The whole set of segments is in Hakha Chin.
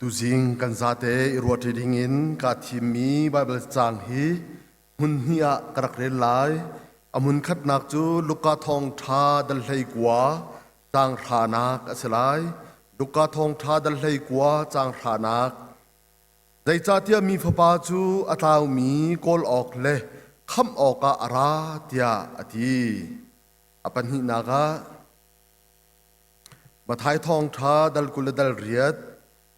Tuzing kan zate i ruahṭi dingin kaa thimmi Baibal caang hi hmun hnih ah ka rak rel lai. A hmun khatnak cu Luka thawngṭha dal 19 caang hranak a si lai. Luka thawngṭha dal 19 caang hranak. Zeicahtiah mi Fapa cu a tlaumi kawl awk le khamh awkah a ra tiah a ti. A pahnihnak ah Matthai thawngṭha dal 20 le dal 8,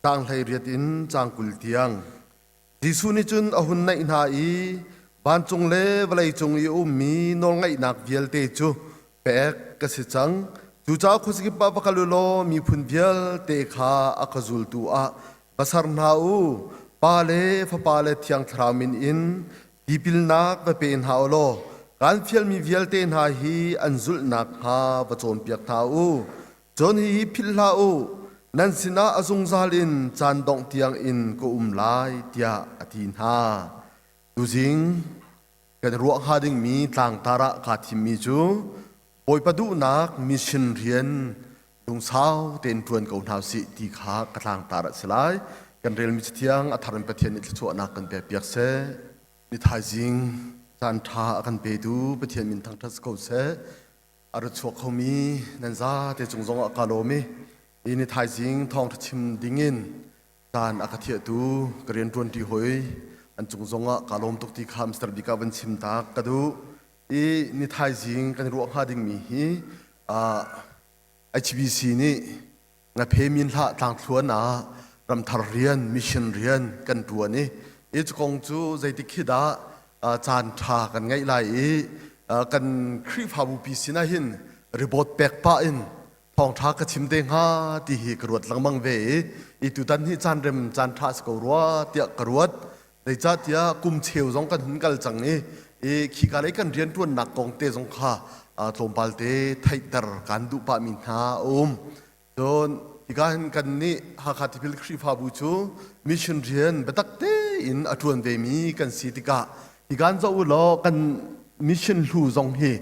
caang 18 in caang 20 tiang. Jesuh nih cun a hun naih hna i vancung le vawleicung i a ummi nawlngaihnak vialte cu pek ka si cang. Cucaah khuazakip ah va kal u law miphun vialte kha a ka zultu ah va ser hna u. Pa le Fapa le Thiang Thlarau min in tipilnak va pe hna u law kaan fialmi vialte hna hi an zulh nakhnga va cawnpiak hna u. Cun hihi philh hlah u, nan sinah a zungzal in caan dongh tiang in ka um lai, tiah a ti hna. Tuzing kan ruah hnga dingmi tlangtar ah kaa thimmi cu Bawipa duhnak mission rian lungsau tein ṭuan ko hna usih ti kha ka tlangtar a si lai. Kan relmi Cathiang a thar in Pathian nih thluachuahnak kan pekpiak seh. Ni thaizing caan ṭha a kan petu Pathian min thangṭhat si ko seh. A ra chuak khomi nan zate cung zongah kaa lawm i hi ni thaizing thawngṭha chim dingin caan a ka thiahtu ka rianṭuanṭi hoi an cung zongah kaa lawm tuk ti kha Mr. Bik ah van chim tak ka duh. I ni thaizing kan ruah hnga dingmi hi HBC nih Ngaphe min hlah tlangthluan ah ramthar rian mission rian kan ṭuan i hi cu kong cu zeitik khi dah caan ṭha kan ngeih lai i kan Khrihfabu pi sinah hin ribawt pek pah in thawngṭha ka chim te hnga ti hi ka ruat lengmang ve i i tutan hi caan rem caan ṭha si ko rua tiah ka ruat. Zeicahtiah kum cheu zong kan hun kal cang i i khika lei kan rianṭuannak kong te zong kha tlawmpal te theihter kan duh pahmi hna a um. Cun hika hin kan nih Hakha Tipil Khrihfabu cu mission rian biatak tein a ṭuan vemi kan si tikah hika in zoh u law kan mission hlu zong hi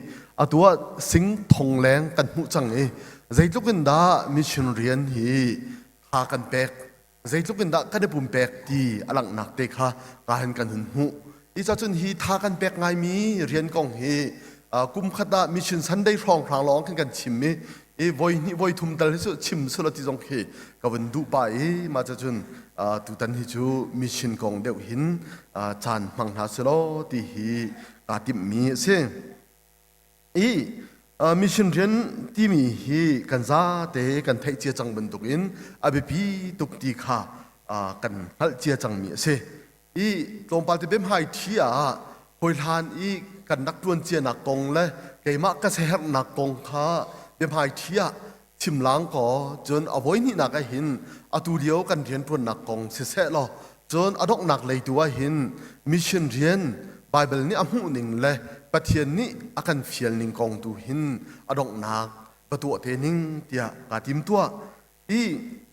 atu ah sing thong leng kan hmuh cang i zeitluk in dah mission rian hi tha kan pek, zeitluk in dah kan i pumpek ti a langhnak te kha ka hin kan hun hmuh. Hi ca cun hi tha kan pek ngaimi rian kong hi kum khat ah Mission Sunday hrawng hrang lawng khin kan chim i i voi hnih voi thum tal hi cu chim sula ti zong khi ka vun duh pa i mah ca cun tutan hi cu mission kong deuh hin caan hmang hna selaw ti hi kaa timhmi a si. I mission rian timi hi kan zate kan theih cia cang bantukin a biapi tuk ti kha kan hngalh cia cangmi a si. I tlawmpal te biahmai ṭhi ah hawihlan i kan rak ṭuan cianak kong le keimah ka siaherhnak kong kha biahmai ṭhi ah chim lang kaw cun a voi hnihnak ah hin atu lio kan rianṭuannak kong siseh law cun a donghnak lei tu ah hin mission rian Baibal nih a hmuh ning le Pathian nih a kan fial ning kong tu hin a donghnak va tuah te ning tiah kaa tim tuah. I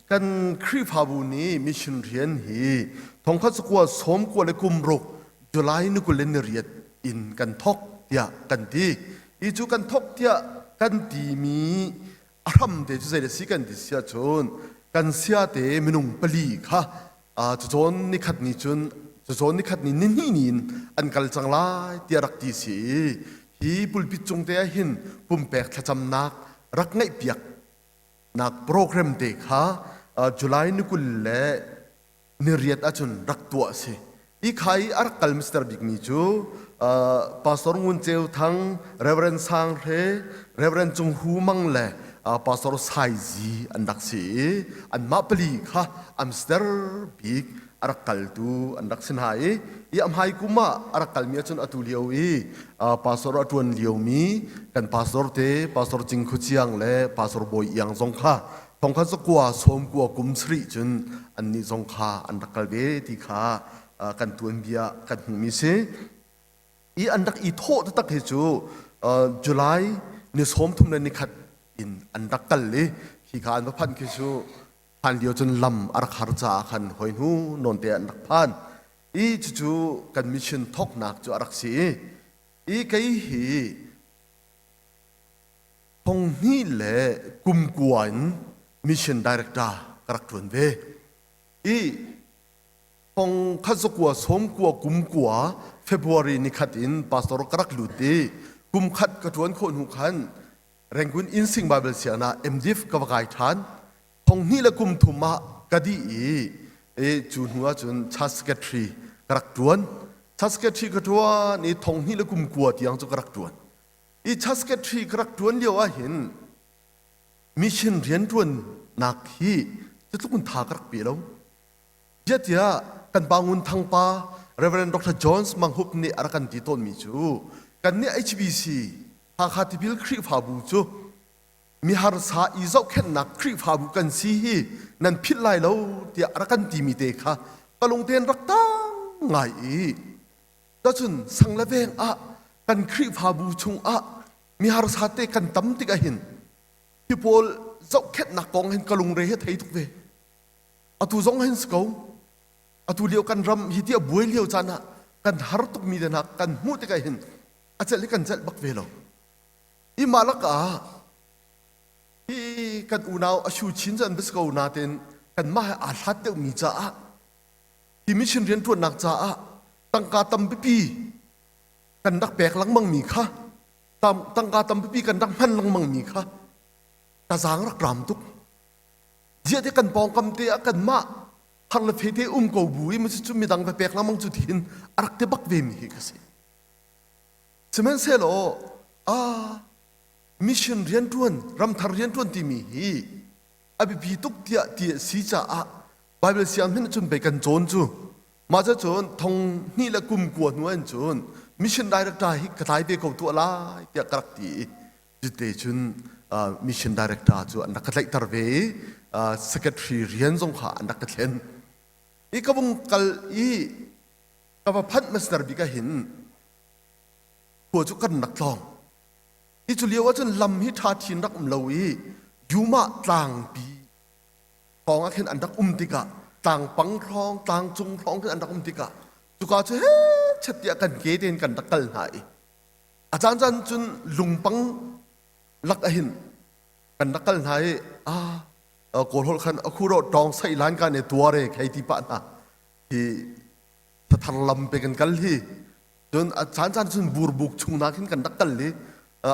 kan Khrihfabu nih mission rian hi 1996 July ni 28 in kan thok tiah kan ti. Hi cu kan thok tiah kan timi a hram te cu zei si kan ti si ahcun kan sia te minung pali kha cucawn nikhat ni cun cucawn nikhat ni nihnih ni in an kal cang lai tiah rak ti si i hi pulpit cung te ah hin pumpek thlacamnak rak ngeihpiak nak program te kha July ni 28 ahcun rak tuah a si. Hi kha i a rak kal mister bikmi cu Pastor Ngun Ceu Thang, Reverend Sang Hre, Reverend Cung Hu Mang le Pastor Sai Zi an rak si i anmah pali kha amster bik a rak kaltu an rak si hna i i a hmai kum ah a rak kalmi ahcun atu lio i pastor a ṭuan liomi kan pastor te Pastor Cing Khu Ciang le Pastor Bawi Iang zong kha 1990 kum sarih cun annih zong kha an rak kal ve ti kha kan tuanbia kan hmuhmi si. I an rak i thawh taktak hi cu July ni 31 in an rak kal i khi kha an va phanh khi cu phan lio cun lam a rak har caah khan hoi hnu nawn te an rak phan i cucu kan mission thawknak cu a rak si i kei hi thong hnih le kum kua in mission director ka rak ṭuan ve. I thong khat zakua sawm kua kum kua February ni khat in pastor ka rak lut i kum khat ka ṭuan khawh hnu khan Rangoon Innsing Bible sianginn ah MDiv ka va kai ṭhan. Thong hnih le kum thum ah ka dih i, i cu hnu ah cun church secretary ka rak ṭuan. Church secretary ka ṭuan i thong hnih le kum kua tiang cu ka rak ṭuan. I church secretary ka rak ṭuan lio ah hin mission rianṭuannak hi cutluk in tha ka rak pe lo. Ziatiah kan pa Ngun Thang pa Reverend Dr. Jones Mang Hup nih a rak kan ti tawnmi cu kannih HBC Hakha Tipil Khrihfabu cu miharsa i zohkhenhnak Khrihfabu kan si hi nan philh lai lo tiah a rak kan timi te kha ka lungten rak tang ngai i tacun sang le veng ah kan Khrihfabu chungah miharsa te kan tam tik ahhin hi pawl zohkhenhnak kong hin ka lungre hi thei tuk ve. Atu zong hin si ko. Atu lio kan ram hi ti a buai lio caan ah kan har tukmi te hna kan hmuh tikah hin a celh hi kan celh bak ve lo. I mah lakah hi kan unau a shu chin cu an bias ko nain kanmah he aa hlat deuhmi caah hi mission rianṭuannak caah tangka tampipi kan rak pek lengmangmi kha tangka tampipi kan rak hman lengmangmi kha ka zaang rak ram tuk. Ziah ti kan pawngkam te ah kanmah har le fe te um ko bu i cu midang va pek lengmang cu thihin a rak ti bak ve mi hi ka si. Sihmanhsehlaw a mission rianṭuan ramthar rianṭuan timi hi a biapi tuk tiah ti a si caah Bible siang hin cun pei kan cawn cu mah cu cun thong hnih le kum kua hnu in cun mission director hi ka tlai ve ko tuah lai tiah ka rak ti i Cute cun mission director cu an rak ka tlaihter ve i secretary rian zong kha an rak ka thlen. I ka vung kal i ka va phanh master bik ah hin khua cu kan rak tlawng. I cu lio ahcun lam hi ṭha thin rak um lo i Yuma tlangpi hrawng ah khin an rak um tikah tlangpang hrawng tlangcung hrawng khin an rak um tikah cuka cu he chet tiah kan ke tein kan rak kal hna i A caancaan cun lungpang lak ahin kan rak kal hna i a kawl holh khan a khu ro tawng sai lan ka ne tuare khei ti pa hna hi thathar lam pe kan kal hi cun a caan caan cun burbuk chung na khin kan rak kal li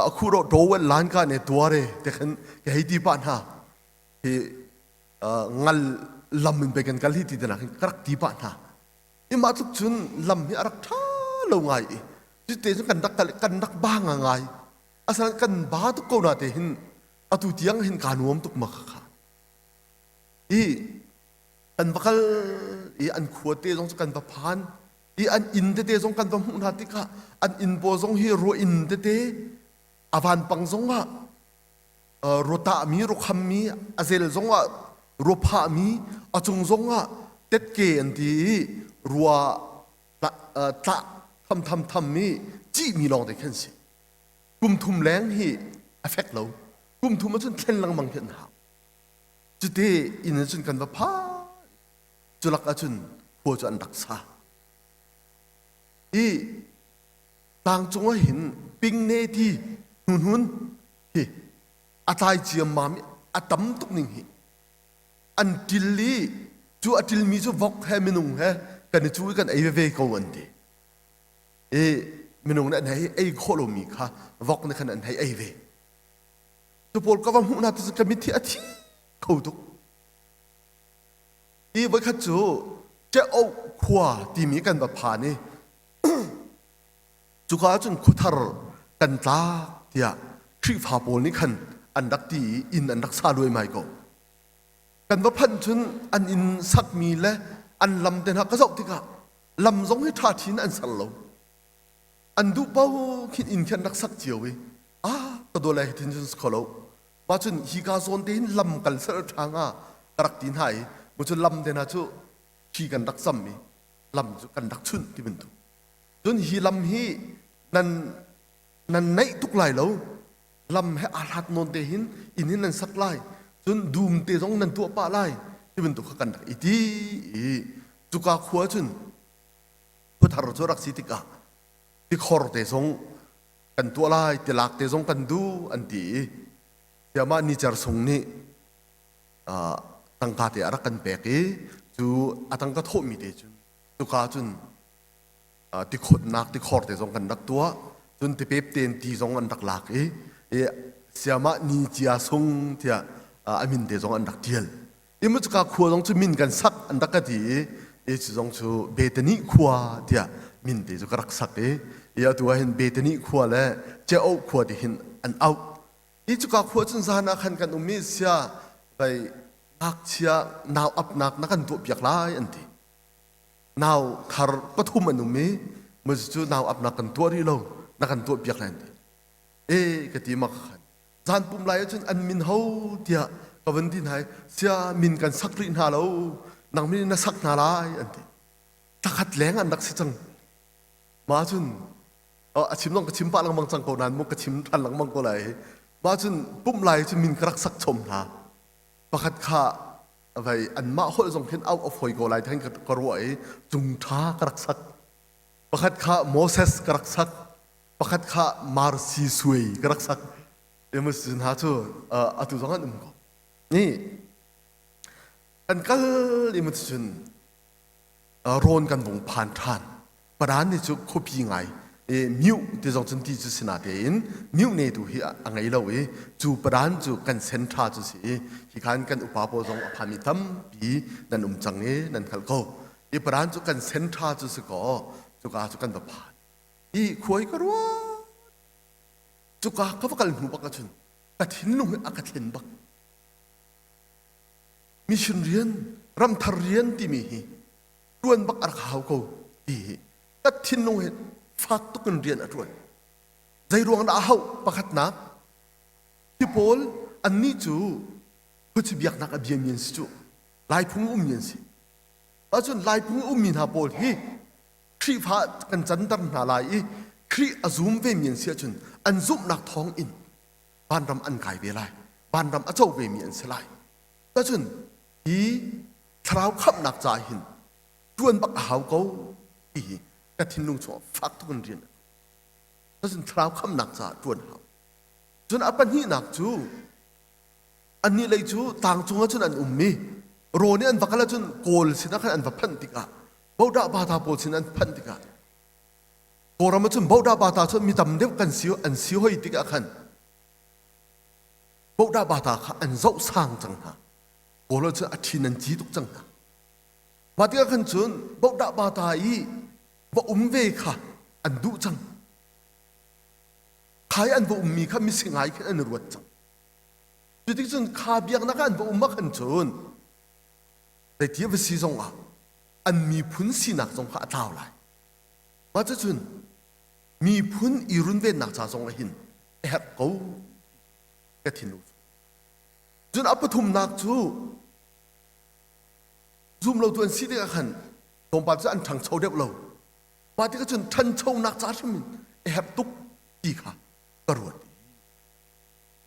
a khu ro towen lan ka ne tuare te khan ke hei ti pa hna hi ngal lam in pe kan kal hi ti te na khin ka rak ti pa hna I mah tluk cun lam hi a rak ṭha lo ngai i cuti cun kan rak kal kan rak ba ngai. Asinain kan ba tuk ko na te hin atu tiang hin kaa nuam tuk ma kha. I kan va kal i an khua te zong cu kan va phan i an inn tete zong kan va hmuh hna tikah an inn pawl zong hi rua inn tete a vanpang zong ah ruatahmi ruakhammi a zel zongah ruaphahmi a cung zongah tetke an ti i rua tlah tham tham tham i cihmi lawng te khan si. Kum thum leng hi a fek lo. Kum thum ahcun thlen lengmang khi an hau. Cuti inn cun kan va pha culak ahcun khua cu an rak sa. I tlangcung ah hin pingne ti hnuhnun hi a tlai ciammam i a tam tuk ning hi an til i cu a tilmi cu vok he minung he kan i cu i kan ei veve ko an ti i minung nih an hei ei khawh lomi kha vok nih khan an hei ei ve. Cu pawl ka va hmuh hna ti ka mitthi a thi kho tuk. I voikhat cu Ṭeoh khua timi kan va phan i Cuka ahcun khuathar kan tlak tiah Khrihfa pawl nih khan an rak ti i inn an rak sa luaimai ko. Kan va phanh cun an inn sakmi le an lam te hna ka zoh tikah lam zong hi ṭha ṭhin an ser lo. An duh paoh khin inn khi an rak sak cio i ah ka dawt lai hitin cun si kho lo. Mah cun hika zawn te hin lam kal ser ṭha hnga ka rak ti hna i mu cu lam te hna cu thi kan rak cam i lam cu kan rak chunh ti bantuk. Cun hi lam hi nan nan naih tuk lai lo. Lam he aa hlat nawn te hin inn hin nan sak lai. Cun dum te zong nan tuah pah lai ti bantuk kha kan rak i ti i cuka khua cun khuathar cu rak si tikah tikhor te zong kan tuah lai, tilak te zong kan duh an ti i tiah mah nicer sung nih tangka te a rak kan pek i Cu a tangka thawhmi te cun cuka cun tikhawtnak tikhor te zong kan rak tuah. Cun tipep tein ti zong an rak lak i siamah ni cia sung tiah a min te zong an rak tial. Imu cuka khua zong cu min kan sak an rak ka ti i i cu zong cu Bethany khua tiah min te cu ka rak sak i i atu ah hin Bethany khua le Cheoh khua ti hin an auh. Hi cuka khua cun zan ah khan kan um i sia vai ngakchia nau apnak na kan tuahpiak lai an ti. Nau thar pathum an um i mu cu nau apnak kan tuah rih lo na kan tuahpiak lai an ti. E ka ti ma khan zan pum lai ahcun an min ho tiah ka van ti hna i sia min kan sak rih hna lo nang min na sak hna lai an ti. Thakhat leng an rak si cang. Ma cun a chim zong ka chim pah lengmang cang ko nain mu ka chim ṭhan lengmang ko lai. Mah cun pumh lai cu min ka rak sak chom hna. Pakhat kha vai anmah holh zong khin auh a fawi ko lai than ka ruah i cung ṭha ka rak sak. Pakhat kha Moses ka rak sak. Pakhat kha Marsi Suai ka rak sak. Emus hna cu atu zong an um ko. Ni kan kal i mu cun rawn kan vung phan ṭhan. Paran nih cu khuapi ngai i myu ti zong cun ti cu si natein myu ne tu hi a ngei lo i cu paran cu kan sen ṭha cu si i hi khan kan upa pawl zong a phami tampi nan um cang i nan hngalh ko. I paran cu kan sen ṭha cu si kaw cuka cu kan va phan. I khuai ka ruat. Cuka ka va kal hnu bak ahcun ka thinlung hi a ka thlen bak. Mission rian, ramthar rian timi hi ṭuan bak a rak hau ko ti hi ka thinlung hi fak tuk in rian a ṭuan. Zei ruang dah a hauh? Pakhatnak, hi pawl annih cu khuachi biaknak a biami an si cu. Laiphung ummi an si. Ahcun Laiphung ummi hna pawl hi Khrihfa kan canter hna lai i Khrih a zum vemi an si ahcun an zumhnak thawng in vanram an kai ve lai. Vanram a co vemi an si lai. Cun hi thlarau khamhnak caah hin ṭuan bak a hau ko ti hi ka thinlung chungah fak tuk in rian a ṭuan. Cun thlarau khamhnak caah ṭuan a hau. Cun a pahnihnak cu annih lei cu tlangcung ah cun an um i rawn i an va kal ahcun Kawl sinah khan an va phanh tikah Bodah Bata pawl sin an phanh tikah Kawlram ah cun Bodah Bata cu mi tam deuh kan si an si hoi tikah khan Bodah Bata kha an zoh sang cang hna. Kawl cu a ṭhin an ci tuk cang hna. Mah tikah khan cun Bodah Bata i va um ve kha an duh cang. Kha i an va ummi kha misingai khin an i ruat cang. Cutik cun kha biaknak ah an va um ah khan cun zeiti a va si zongah an miphun sinak zong kha a tlau lai. Mah cucun miphun i runvennak ca zong ah hin a herh ko ka thinlung cu. Cun a pathumnak cu zum lotu an si tikah khan tlawmpal cu an ṭhangcho deuh lo. Mah tikah cun ṭhanchonak ca hrim in a herh tuk ti kha ka ruat i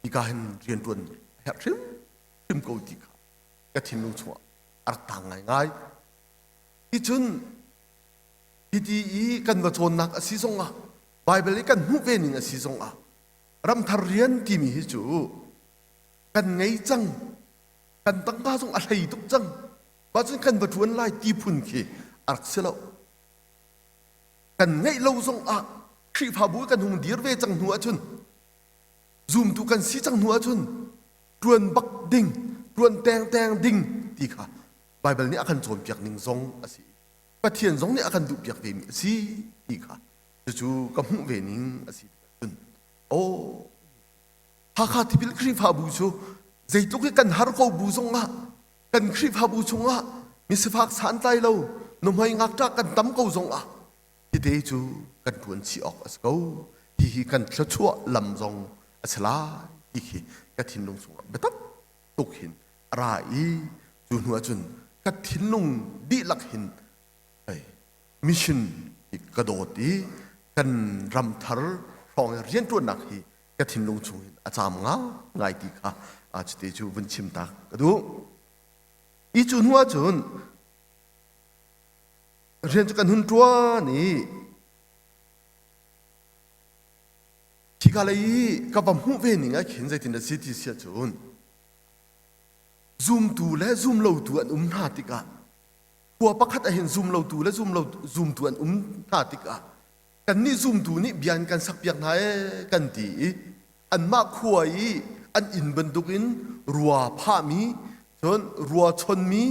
hika hin rianṭuan a herh hrimhrim ko ti kha ka thinlung chungah a rak tang ngaingai. Ticun hiti i kan va cawnnak a si zongah Baibal i kan hmuh ve ning a si zongah ramthar rian timi hi cu kan ngei cang kan tangka zong a hlei tuk cang mah cun kan va ṭuan lai ti phun khi a rak si lo kan ngeih lo zong ah Khrihfabu kan hung dir ve cang hnu ahcun zumtu kan si cang hnu ahcun ṭuan bak ding ṭuan tengteng ding ti kha Baibal nih a kan cawnpiak ning zong a si Pathian zong nih a kan duhpiak vemi a si ti kha cucu ka hmuh ve ning a si cun aw Hakha tipil Khrihfabu cu zeitluk i kan har ko bu zongah kan Khrihfabu chungah misifak santlai lo nuhmei ngakṭah kan tam ko zongah hite cu kan ṭuan chih awk a si ko hihi kan thluachuah lam zong a si lai ti khi ka thinlung chungah biatak tuk hin a ra i cu hnu ahcun ka thinlung dihlak hin mission hi ka dawt i kan ram thar hrawng i rianṭuannak hi ka thinlung chung hin a caam ngai ti kha cuti cu vun chim tak ka duh. I cu hnu ahcun rian cu kan hun ṭuan i khika lei i ka va hmuh ve ning ah khin zeitin a si ti si ahcun zumtu le zumlotu an um hna tikah. Khua pakhat ah hin zum lotu le zum lo zumtu an um hna tikah kannih zumtu nih bia in kan sakpiak hna ee kan ti i anmah khua i an inn bantukin rua phahmi cun rua chonmi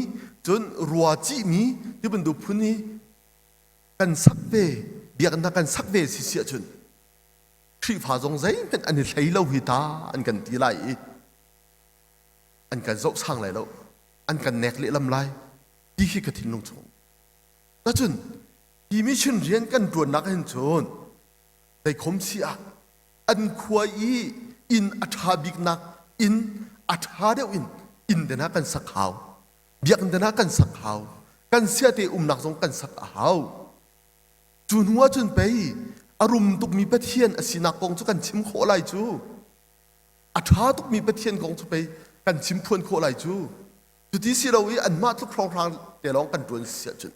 cun rua cihmi ti bantuk phun i kan sak ve biakinn hna kan sak ve si si ahcun Khrihfa zong zeihmanh an i hlei lo hi ta an kan ti lai i an kan zoh sang lai lo an kan nek lehlam lai ti khi ka thinlung chung Tacun hi mission rian kan ṭuannak hin cun zeikhom si ah an khua i inn a ṭha biknak inn a ṭha deuh in inn te hna kan sak hau biakinn te hna kan sak hau kan siate umnak zong kan sak a hau cu hnu ah cun pei a rum tukmi Pathian a sinak kong cu kan chim khawh lai cu a ṭha tukmi Pathian kong cu pei kan chim phuan khawh lai cu Cuti si lo i anmah tluk hrawnghrang te lawng kan ṭuan si ahcun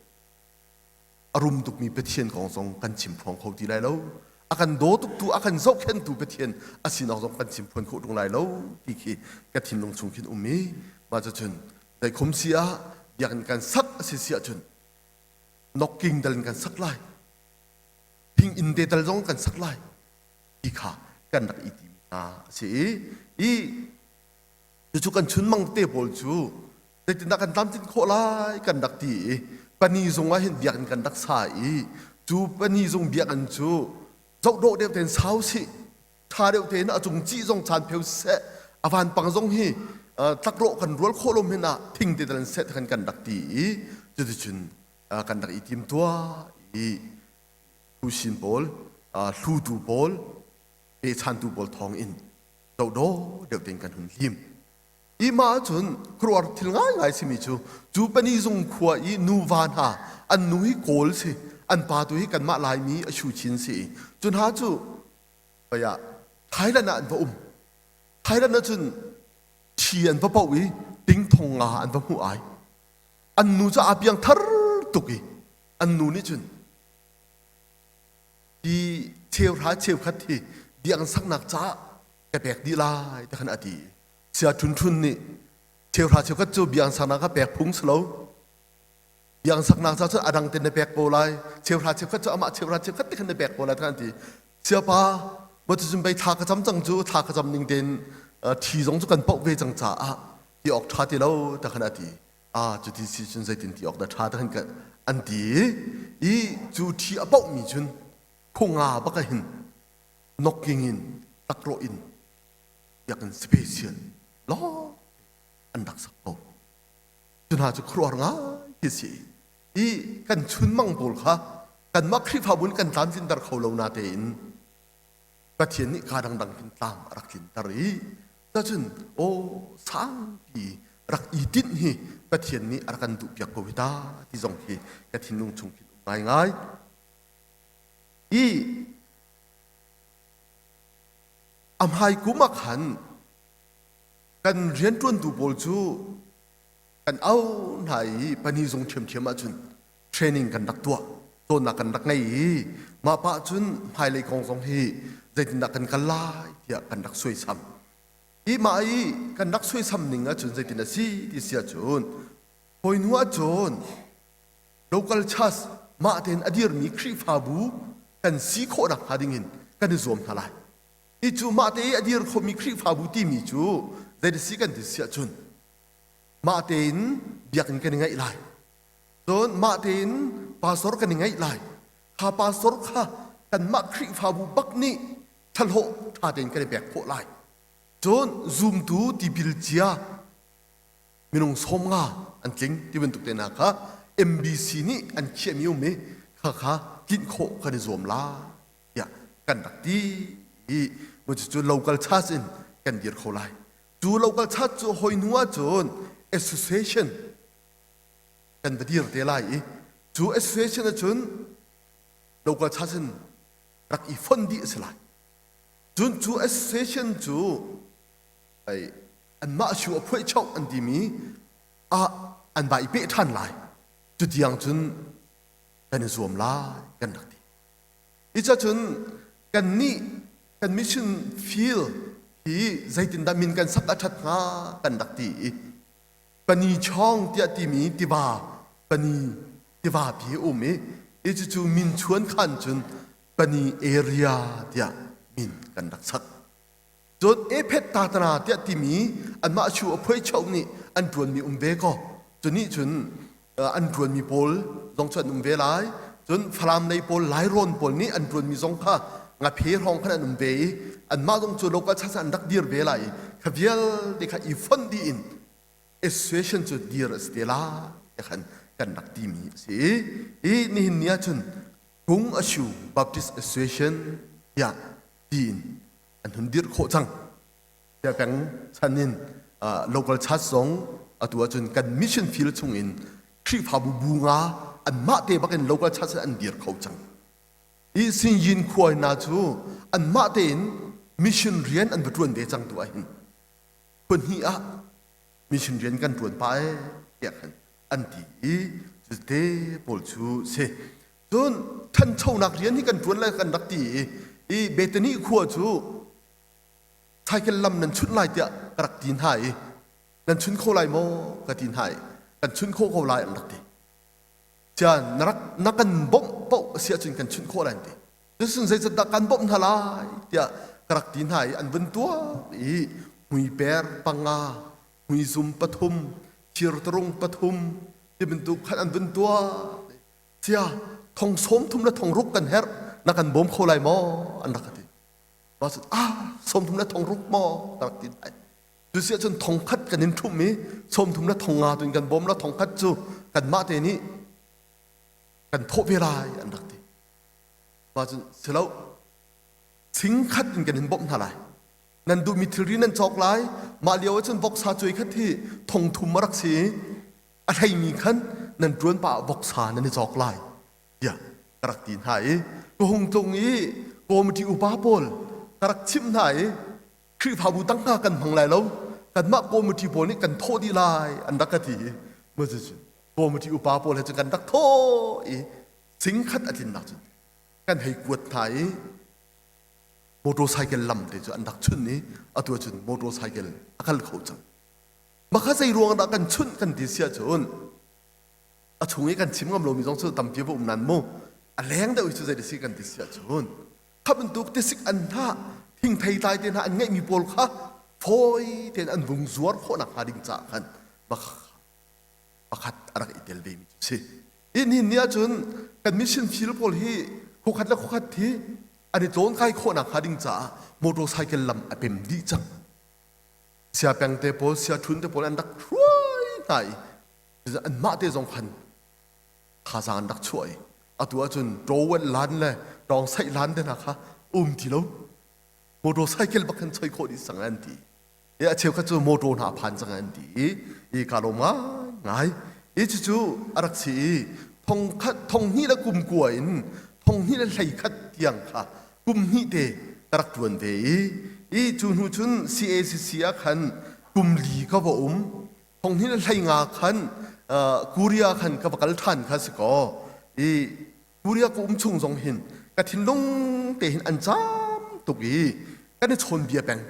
a rum tukmi Pathian kong zong kan chim phuang kho ti lai lo. A kan daw tuktu, a kan zohkhenhtu Pathian a sinak zong kan chim phuan khawh ṭung lai lo ti khi ka thinlung chung khin um i mah cucun zeikhum si ah biakinn kan sak a si si ahcun nokking dal in kan sak lai thing inn te tal zong kan sak lai ti kha kan rak i timi hna a si i i Cucu kan chunmang te pawl cu zeitindah kan tlamtlinh khawh lai kan rak ti i pani zung ah hin biakinn kan rak sa i cu pani zung biakinn cu zohdawh deuh tein sau sih ṭha deuh tein a cung cih zong chan pheu seh a vanpang zong hi tlakrawh kan rual khawh lo hmanh ah thing te tal in seh kan kan rak ti i cuticun kan rak i tim tuah i husin pawl hlutu pawl pechantu pawl thawng in dohdawh deuh tein kan hun lim. I mah ahcun khuaruahhar thil ngaingai simi cu cu pani zung khua i nuva hna an nu hi Kawl si an pa tu hi kanmah Laimi a Shu Chin si i cu hna cu ah Thailand ah an va um. Thailand ah cun ṭhi an va poh i ting thong nga an va hmuh ai. An nu cu aa piang thar tuk i an nu nih cun hi cheuhra cheukhat hi biakinn saknak caah ka pek dih lai ti khan a ti. Sia Ṭhun Ṭhun nih cheuhra cheukhat cu biakinn saknak ah pek phung si lo. Biakinn saknak caah cun a dang ten na pek ko lai. Cheuhra cheukhat cu amah cheuhra cheukhat te khan na pek ko lai ti khan an ti. Siapa, maw cucun pei thla ka cam cang cu thla ka cam ning tein ṭhi zong cu kan poh ve cang caah ti awk ṭha ti lo ti khan a ti. Ah cuti si cun zeitin ti awk dah ṭha ti khan an ti i cu ṭhi a pohmi cun khunga bak ah hin nokking in tlakrawh in biakinn special lawng an rak sak ko. Cu hna cu khuaruahhar ngai khi si i kan chunmang pawl kha kanmah Khrihfabu nih kan tlamtlinter kho lo natein Pathian nih kaa dangdang khin tlam a rak tlinter i cacun aw sangpi rak i tinh hi Pathian nih a rak kan duhpiak ko hi ta ti zong khi ka thinlung chung khin um ngaingai. I a hmai kum ah khan kan rianṭuantu pawl cu kan au hna i pani zung ṭhiamṭhiam ahcun training kan rak tuah cawnnak kan rak ngei i mah pah cun hmailei kong zong hi zeitindah kan kal lai tiah kan rak suaisam i mah i kan rak suaisam ning ahcun zeitin a si ti si ahcun hawi hnu ahcun local church mah tein a dirmi Khrihfabu kan si khawh nakhnga dingin kan i zuam hna lai hi cu mah te i a dir khomi Khrihfabu timi cu zei si kan ti si ahcun mah tein biakinn kan i ngeih lai Cun mah tein pastor kan i ngeih lai. Kha pastor kha kanmah Khrihfabu bak nih thlahlawh ṭha tein kan i pek khawh lai. Cun zumtu tipil cia minung 50 an tling ti bantuk te hna kha MBC nih an khiahmi um i kha kha tlinh khawh kan i zuam lai tiah kan rak ti i cucu local church in kan dir kho lai. Cu local church cu hoi hnu ahcun association kan va dir te lai i cu association ahcun local church in rak i fonh dih a si lai. Cun cu association cu anmah siu a phuai choh an timi ah an va i peh ṭhan lai. Cu tiang cun kan i zuam lai kan rak ti. Hi cun kannih kan mission field hi zeitindah min kan sak a ṭhat hnga kan rak ti i Pani Chawng tiah timi tiva Pani tivapi a um i i cucu min chuan khan cun Pani area tiah min kan rak sak. Cun Ephet Tatana tiah timi anmah chu a phuai chau nih an ṭuanmi um ve kaw cu nih cun an ṭuanmi pawl zong cu an um ve lai. Cun Falam lei pawl Lairawn pawl nih an ṭuanmi zong kha ngaphe hrawng khan an um ve i anmah zong cu local church an rak dir ve lai i kha vialte kha i fonh dih in association cu dir a si te lai ti khan kan rak timi a si i nihin ni ahcun Kung Ashu Baptist Association tiah tiin an hun dirh khawh cang. Tiah peng chan in local church zong atu ahcun kan mission field chung in Khrihfabu bu nga anmah te bakin local church an dir kho cang. I Sinyin khua hna cu anmah tein mission rian an va ṭuan ve cang tu ahhin khua hnih ah mission rian kan ṭuan pah ee tiah khan an ti i cute pawl cu si. Cun ṭhanchonak rian hi kan ṭuan lai kan rak ti i i Bethany khua cu cycle lam nan chunh lai tiah ka rak ti hna i nan chun kho lai maw ka ti hna i kan chun khawh ko lai an rak ti. Cian na rak na kan bawmh paoh a si ahcun kan chunh khawh lai an ti. Cucun zeicahdah kan bawmh hna lai tiah ka rak ti hna i an vun tuak i hmuiper panga, hmuizum pathum, thirtarung pathum ti bantuk khan an vun tuah. Cia thong sawm thum le thong ruk kan herh na kan bawm kho lai maw an rak ka ti. Mah cun ah 30 le thong ruk maw ka rak ti lai. Cu si ahcun thong khat kan in ṭhumh i 30 le thong nga tu in kan bawm la thong khat cu kanmah te nih kan thawh ve lai an rak ti. Mah cun si lo sing khat in kan in bawmh hna lai. Nan duhmi thilri nan cawk lai. Mah lio ahcun voksa cuai khat hi thong thum a rak si i a hleimi khan nan ṭuan pah ah voksa nan i cawk lai tiah ka rak ti hna i ka hung tlung i committee upa pawl ka rak chimh hna i Khrihfabu tangka kan hmang lai lo kanmah committee pawl nih kan thawh dih lai an rak ka ti i macucun committee upa pawl he cun kan rak thawh i singkhat a tlinnak cun kan hei kuat hna i motorcycle lam te cu an rak chun i atu ahcun motorcycle a kal kho cang. Mah kha zei ruang dah kan chunh kan ti si ahcun a chung i kan chim ngam lomi zong cu tampi va um nan mu a leng deuh hi cu zei si kan ti si ahcun kha bantuk tisik an hna thingthei tlai te hna an ngeihmi pawl kha fawi tein an vung zuar khawhnak hnga ding caah khan pakhat a rak i tel ve mi cu si. Hi ni ni ahcun kan mission field pawl hi khuakhat le khuakhat hi an i tlawnkai khawhnak hnga ding caah motorcycle lam a pem dih cang. Siapeng te pawl, siaṭhun te pawl an rak hruai hna i anmah te zong khan thazaang an rak chuah i atu ahcun tawel lan le tawng saih lan te hna kha um ti lo motorcycle bak khan choi khawh dih cang an ti. I a cheukhat cu motor hna a phan cang an ti i i ka lawm ngai i cucu a rak si i thong khat thong hnih le kum kua in thong hnih le hlei khat tiang kha kum hnih te ka rak ṭuan ve i i cu hnu cun CACC ah khan kum li ka va um thong hnih le hlei nga khan Korea khan ka va kal ṭhan kha si kaw i Korea ka um chung zong hin ka thinlung te hin an caam tuk i kan i chawn bia peng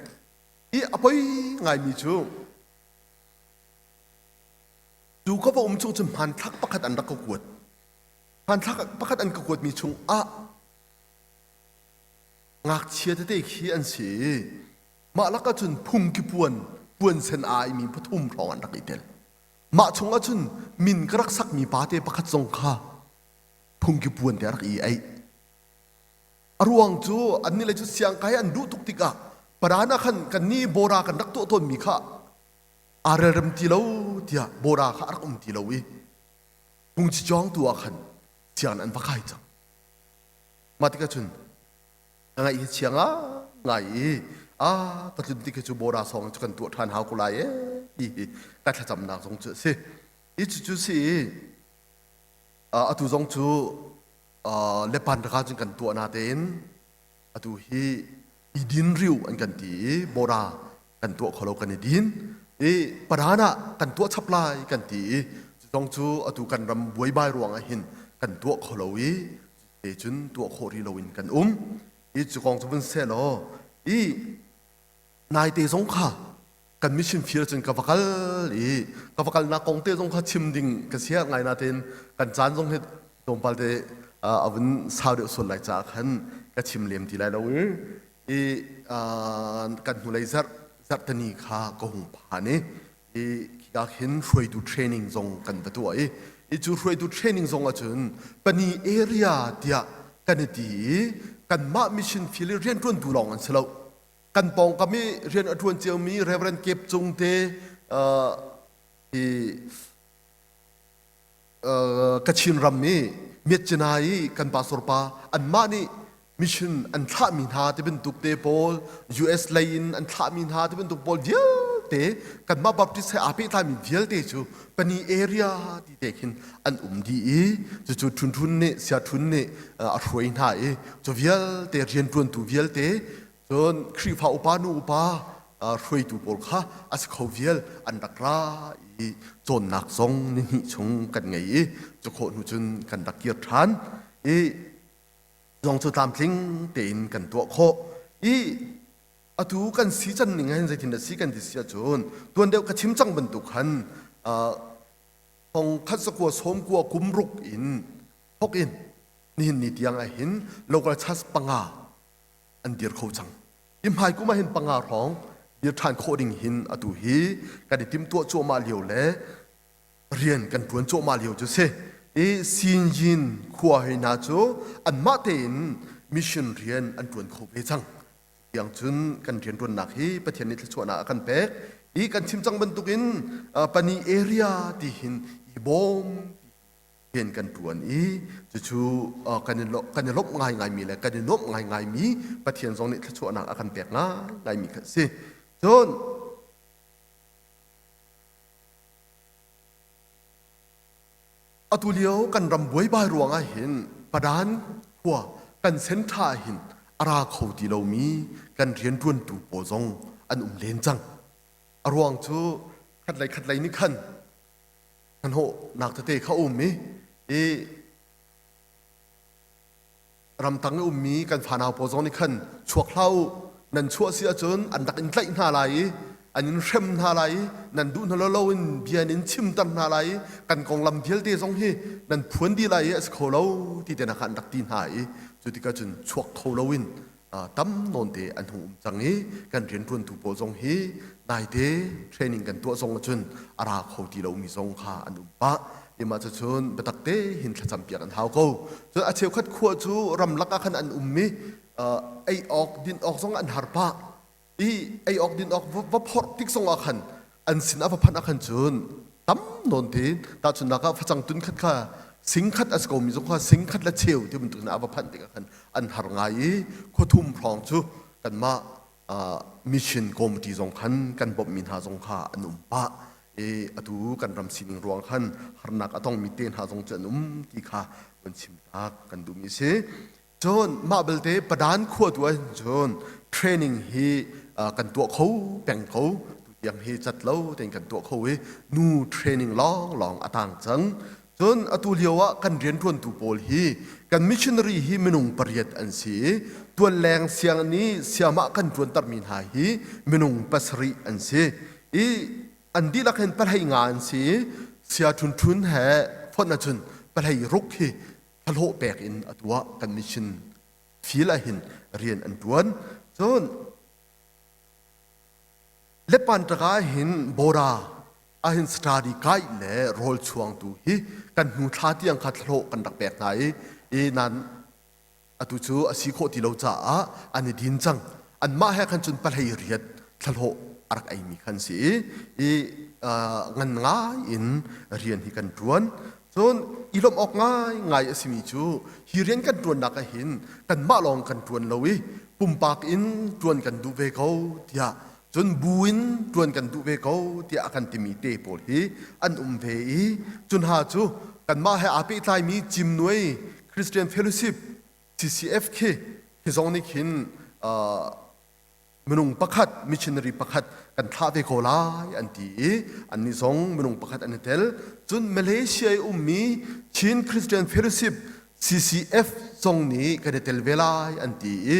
I a poi ngaimi cu cu ka va um chung cu hmanthlak pakhat an rak ka kuat. Hmanthlak pakhat an ka kuatmi chung ah ngakchia tete khi an si i mah lakah cun phungki puan puan sen aa imi pathum hrawng an rak i tel. Mah chung ah cun min ka rak sakmi pate pakhat zong kha phungki puan te a rak i aih. A ruang cu annih lei cu siangkai an duh tuk tikah Padan ah khan kannih bora kan rak tuah tawnmi kha aa relrem ti lo tiah bora kha a rak um ti lo i phungchi cawngtu ah khan sianginn an va kai cang. Mah tikah cun ka ngaih hi chia ngai i a ka tlun tik hi cu bora sawng cu kan tuah ṭhan hau ko lai ee ti hi ka thlacamnak zong cu a si. Hi cucu si i atu zong cu Lepan raka cun kan tuah natein atu hi i din riu an kan ti i bora kan tuah kho lo kan i din i padan ah kan tuah chap lai kan ti i zong cu atu kan ram buaibai ruang ah hin kan tuah kho lo i te cun tuah khawh rih loin kan um i cu kong cu vun seh law i naite zong kha. Kan mission field cun ka va kal i ka va kalnak kong te zong kha chim ding ka sia ngai nain kan caan zong hi tlawmpal te a vun sau deuh sual lai caah khan ka chim lem ti lai lo i i kan hnulei zarh zarhtani kha ka hung phan i i khika khin hruaitu training zong kan va tuah i i cu hruaitu training zong ahcun pani area tiah kan i ti i kanmah mission field i rianṭuantu lawng an si lo. Kan pawngkam i rian a ṭuan ciomi Reverend Kep Cung te hi Kachin ram i Myitkyina i kan pastor pa anmah nih mission an thlahmi hna ti bantuk te pawl US lei in an thlahmi hna ti bantuk pawl vialte kanmah Baptist he aa pehtlaimi vialte cu pani area ti te khin an um dih i cucu Thun Thun nih Sia Thun nih a hruai hna i cu vialte rianṭuantu vialte cun Khrihfa upa nu upa hruaitu pawl kha a si kho vial an rak ra i cawnnak zong ni hnih chung kan ngei i cu khawh hnu cun kan rak kir ṭhan i zong cu tlamtling tein kan tuah khawh i atu kan si can ning hin zeitin dah si kan ti si ahcun tuan deuh ka chim cang bantuk khan thong khat zakua sawm kua kum ruk in thok in nihin ni tiang ah hin local church panga an dir kho cang. Hi hmai kum ah hin panga hrawng dir ṭhan khawh ding hin atu hi kan i timhtuah cuahmah lio le rian kan ṭuan cuahmah lio cu si. I Sinyin khua hei hna cu anmah tein mission rian an ṭuan kho ve cang. Tiang cun kan rianṭuannak hi Pathian nih thluachuahnak a kan pek. I kan chim cang bantukin pani area ti hin i bawm rian kan ṭuan i cucu kan i kan i lawmh ngaingaimi le kan i nuamh ngaingaimi Pathian zong nih thluachuahnak a kan pek ngaingaimi kha a si. Cun atu lio kan ram buaibai ruangah hin Padan khua kan senṭha ah hin a ra kho ti lomi kan rianṭuantu pawl zong an um len cang. A ruang cu khatlei khatlei nih khan hnahnawhnak tete kha um i i ramtang i ummi kan fanau pawl zong nih khan chuak hlah u, nan chuah si ahcun an rak in tlaih hna lai i an in hrem hna lai i nan duh hna lo lo in bia in chimter hna lai i kan konglam vialte zong hi nan phuan dih lai i a si kho lo ti te kha an rak ti hna i cu tikah cun chuak kho lo in tam nawnte an hung um cang i kan rianṭuantu pawl zong hi naite training kan tuah zong ahcun a ra kho ti lomi zong kha an um pah. Imah cucun biatak te hin thlacam piak an hau ko. Cun a cheukhat khua cu ramlak ah khan an um i ei awk din awk zong an har pah. I ei awk din awk va phorh tik zong ah khan an sin a va phanh ah khan cun tam nawn te tahchunhnak ah facang tun khat kha sing khat a si komi zong kha sing khat le cheu ti bantuk in a va phanh tikah khan an har ngai i khuathum hrawng cu kanmah mission committee zong khan kan bawmhmi hna zong kha an um pah i atu kan ram sining ruang khan harnak a tongmi te hna zong cu an um ti kha kan chim tak kan duhmi si. Cun mah belte Padan khua tu ah cun training hi kan tuah kho peng ko. Tutiang hi cat lo tein kan tuah kho i nu training lawnglawng a tang cang. Cun atu lio ah kan rianṭuantu pawl hi kan missionary hi minung pariat an si i tualleng sianginn i siamah kan ṭuantermi hna hi minung pasarih an si i an dihlak hin pahlei nga an si i sia ṭhun ṭhun he fonh ahcun pahlei ruk hi thlahlawh pek in atu ah kan mission field ah hin rian an ṭuan. Cun Lepantaka ah hin Bora ah hin study kai le rawl chuangtu hi kan hnu thla tiang kha thlahlawh kan rak pek hna i i nan atu cu a si khawh ti lo caah an i din cang. Anmah he khan cun pahlei riat thlahlawh a rak eimi khan si i i ngan ngai in rian hi kan ṭuan. Cun i lawmh awk ngaingai a simi cu hi rian kan ṭuannak ah hin kanmah lawng kan ṭuan lo i pumpak in ṭuan kan duh ve ko tiah cun bu in ṭuan kan duh ve ko tiah a kan timi te pawl hi an um ve i cu hna cu kanmah he aa pehtlaimi Cimnuai Christian Fellowship CCF khi hi zong nih khin minung pakhat missionary pakhat kan thlah ve ko lai an ti i annih zong minung pakhat an i tel. Cun Malaysia i ummi Chin Christian Fellowship CCF zong nih kan i tel ve lai an ti i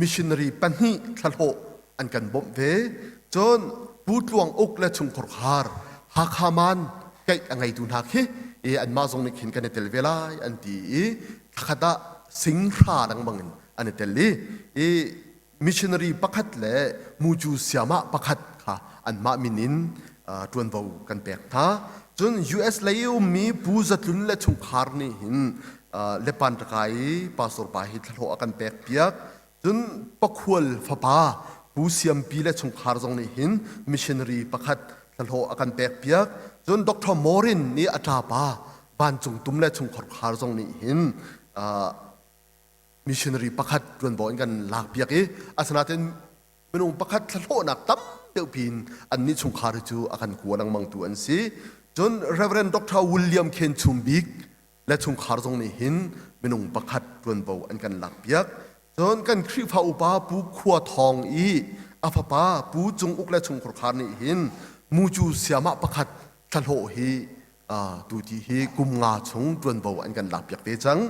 missionary pahnih thlahlawh an kan bawmh ve. Cun. Pu Tluang Uk le chungkhar Hakha man keih a ngeitu hna khi i anmah zong nih khin kan i tel ve lai an ti i thlakhat ah singhra lengmang in an i tel i i missionary pakhat le mucu siamah pakhat kha anmah min in ṭuanvo kan pek hna. Cun US lei i ummi Pu Zatlun le chungkhar nih hin Lepan Takai i pastor pa hi thlahlawh a kan pek piak. Cun Pakhual fapa Pu Siampi le chungkhar zong nih hin missionary pakhat thlahlawh a kan pek piak. Cun Dr. Morin nih a ṭapa Vancung Tum le chungkhar zong nih hin missionary pakhat ṭuanvo in kan lak piak i asinain minung pakhat thlahlawhnak tam deuh pin annih chungkhar hi cu a kan kua lengmang tu an si. Cun Reverend Dr. William Khen Chum Bik le chungkhar zong nih hin minung pakhat ṭuanvo an kan lak piak. Cun kan Khrihfa upa Pu Khua Thawng i a fapa Pu Cung Uk le chungkhar nih hin mucu siamah pakhat thlahlawh hi tuti hi kum nga chung ṭuanvo an kan lak piak ve cang.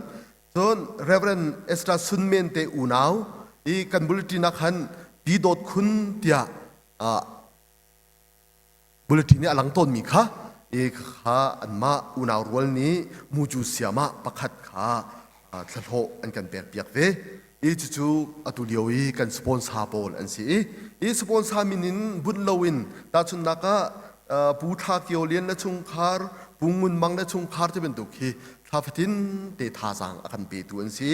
Cun Reverend Esther Sunmen te unau i kan bulletin ah khan Pi Dawt Khun tiah bulletin nih a lang tawnmi kha i kha anmah unau rual nih mucu siamah pakhat kha thlahlawh an kan pek piak ve. I cucu atu lio i kan sponsor pawl an si i i sponsor min in bunh loin tahchunhnak ah Pu Thla Kio Lian le chungkhar Pu Ngun Mang le chungkhar ti bantuk khi thla fatin te thazaang a kan petu an si.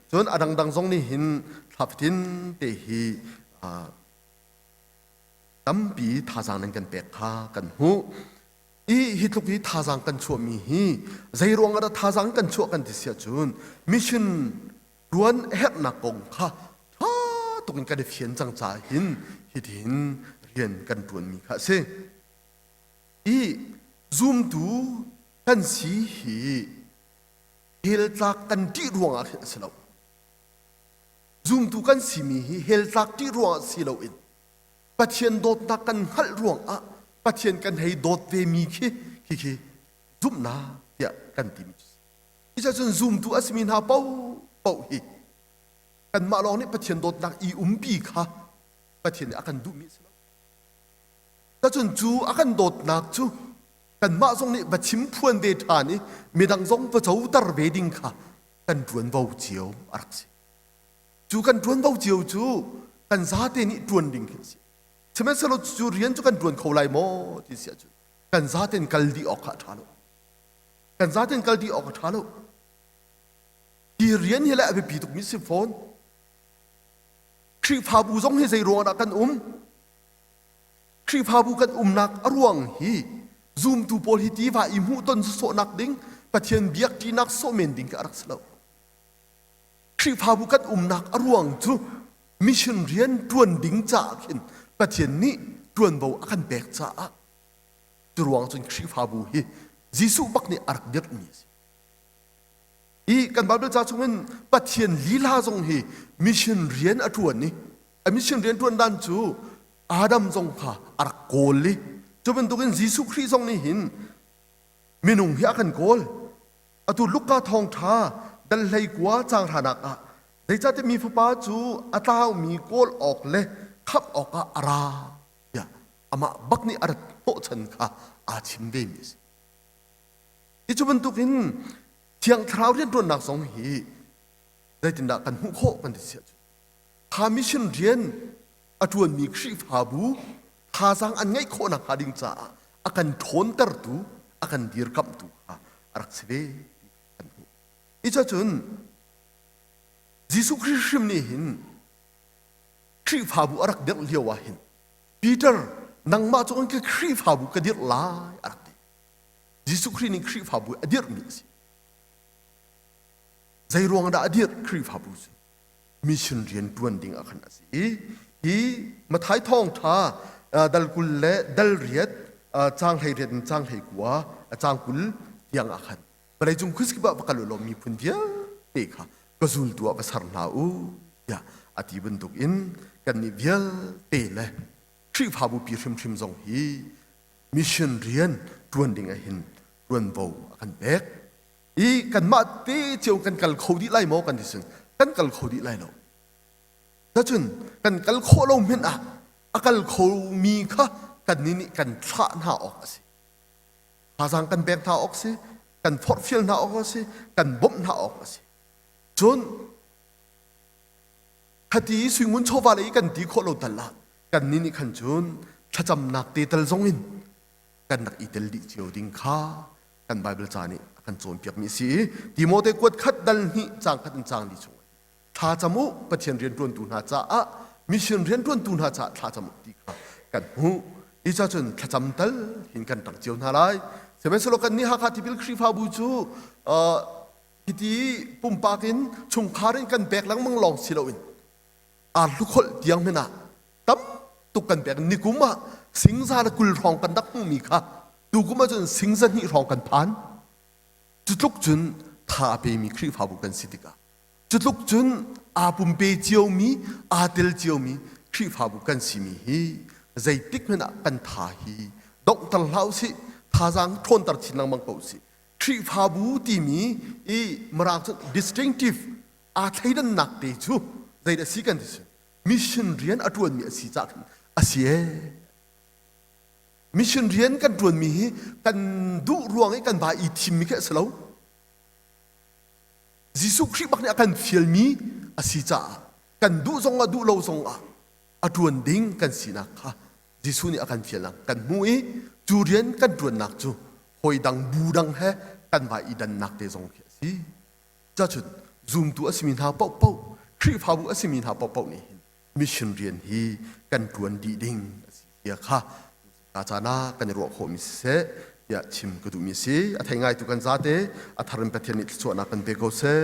Cun a dangdang zong nih hin thla fatin te hi tampi thazaang nan kan pek kha kan hmuh. I hi tluk hi thazaang kan chuahmi hi zei ruang ah dah thazaang kan chuah kan ti si ahcun mission tuan herhnak kong kha ṭha tuk in kan i fian cang caah hin hitihin rian kan ṭuanmi kha a si. I zumtu kan si hi hell tlak kan ṭih ruangah khin a si lo. Zumtu kan simi hi hell tlak ṭih ruangah si loin Pathian dawtnak kan hngalh ruangah Pathian kan hei dawt vemi khi khi zumhnak tiah kan timi cu si. Cucun zumtu a simi hna paohpaoh hi kanmah lawng nih Pathian dawtnak i umpi kha Pathian nih a kan duhmi a si lo. Cun cu a kan dawtnak cu kanmah zong nih va chim phuan ve ṭhan i midang zong va coter ve ding kha kan ṭuanvo cio a rak si. Cu kan ṭuanvo cio cu kan zate nih ṭuan ding khi a si. Sihmanhsehlaw cu rian cu kan ṭuan kho lai maw ti si ahcun kan zaten kal dih awk kha a ṭha lo. Kan zaten kal dih awk a ṭha lo. Hi rian hi le a biapi tukmi si fawn. Khrihfabu zong hi zei ruangah dah kan um? Khrihfabu kan umnak a ruang hi zumtu pawl hi tiva i hmuhton sawhnak ding Pathian biakṭinak sawh men ding kha a rak si lo. Khrihfabu kan umnak a ruang cu mission rian ṭuan ding caah khin Pathian nih ṭuanvo a kan pek caah cu ruang cun Khrihfabu hi Jesuh bak nih a rak dirhmi a si. I kan Bible ca chungin Pathian lila zong hi mission rian a ṭuan i a mission rian ṭuan dan cu Adam zong kha a rak kawl i cu bantukin Jesuh Khrih zong nih hin minung hi a kan kawl. Atu Luka thawngṭha dal hlei kua caang hranak ah zeicahtiah mi fapa cu a tlaumi kawl awk le khamh awkah a ra tiah amah bak nih a rat hnawhchan kha aa chim vemi a si. Hi cu bantukin Thiang Thlarau rianṭuannak zong hi zeitindah kan hmuh khawh kan ti si ahcun kha mission rian a ṭuanmi Khrihfabu thazaang an ngeih khawh nakhnga ding caah a kan ṭhawntertu a kan dirkamhtu kha a rak si ve ti kan hmuh. Hi cun Jesuh Khrih hrim nih hin Khrihfabu a rak dirh lio ah hin Peter nangmah cu ka Khrihfabu ka dirh lai a rak ti. Jesuh Khrih nih Khrihfabu a dirhmi a si. Zei ruang dah a dirh Khrihfabu cu? Mission rian ṭuan ding ah khan a si i hi Matthai thawngṭha dal 20 le dal riat caang 18 in caang 19 caang 20 tiang ah khan vawleicung khuazakip ah va kal u law miphun vialte kha ka zultu ah va ser hna u tiah a ti bantuk in kannih vialte le Khrihfabu pi hrimhrim zong hi mission rian ṭuan ding ah hin ṭuanvo a kan pek. I kanmah te cio kan kal kho dih lai maw kan ti cun kan kal kho dih lai lo. Cun kan kal khawh lo hmanh ah a kal khomi kha kan. Kannih nih kan thlah hna awk a si. Thazaang kan pek hna awk si, kan forhfial hna awk a si, kan bawmh hna awk a si. Cun khati suingun chawva lei kan ti khawh lo tal ah kannih nih khan cun thlacamnak te tal zong in kan rak i tel dih cio ding kha kan Bible ca nih a kan cawnpiakmi a si i Timote kuat khat dal hnih caang khat in caang li chung thla cam u Pathian rianṭuantu hna caah mission rianṭuantu hna caah thla cam u ti kha kan hmuh. Hi ca cun thlacam tal hin kan ṭang cio hna lai. Sihmanhsehlaw kan nih Hakha Tipil Khrihfabu cu hiti pumpak in chungkhar in kan pek lengmang lawng si loin arhlukholh tiang hmanh ah tam tuk kan pek. Nikum ah singza le 20 hrawng kan rak hmuhmi kha tukum ah cun singza hnih hrawng kan phan. Cutluk cun tha a pemi Khrihfabu kan si tikah cutluk cun aa pumpe ciomi, aa tel ciomi Khrihfabu kan simi hi zeitik hmanh ah kan tha hi donghter hlah usih, thazaang ṭhawnter chin lengmang ko usih. Khrihfabu timi i Mirang cu distinctive aa thleidannak te cu zeidah si kan ti si mission rian a ṭuanmi a si caah khan a si ee. Mission rian kan ṭuanmi hi kan duh ruang i kan va i thimmi khi a si lo. Jesuh Khrih bak nih a kan fialmi a si caah kan duh zong ah duh lo zong ah a ṭuan ding kan sinak kha Jesuh nih a kan fialnak kan hmuh i cu rian kan ṭuannak cu hawi dang bu dang he kan vai i dannak te zong khi a si. Cacun zumtu a simi hna paohpaoh, Khrihfabu a simi hna paohpaoh nih hin mission rian hi kan ṭuan dih ding a si tiah kha ka caan ah kan i ruah khawhmi siseh tiah chim ka duhmi a si. A thei ngaitu kan zate a thar in Pathian nih thluachuahnak kan pe ko seh.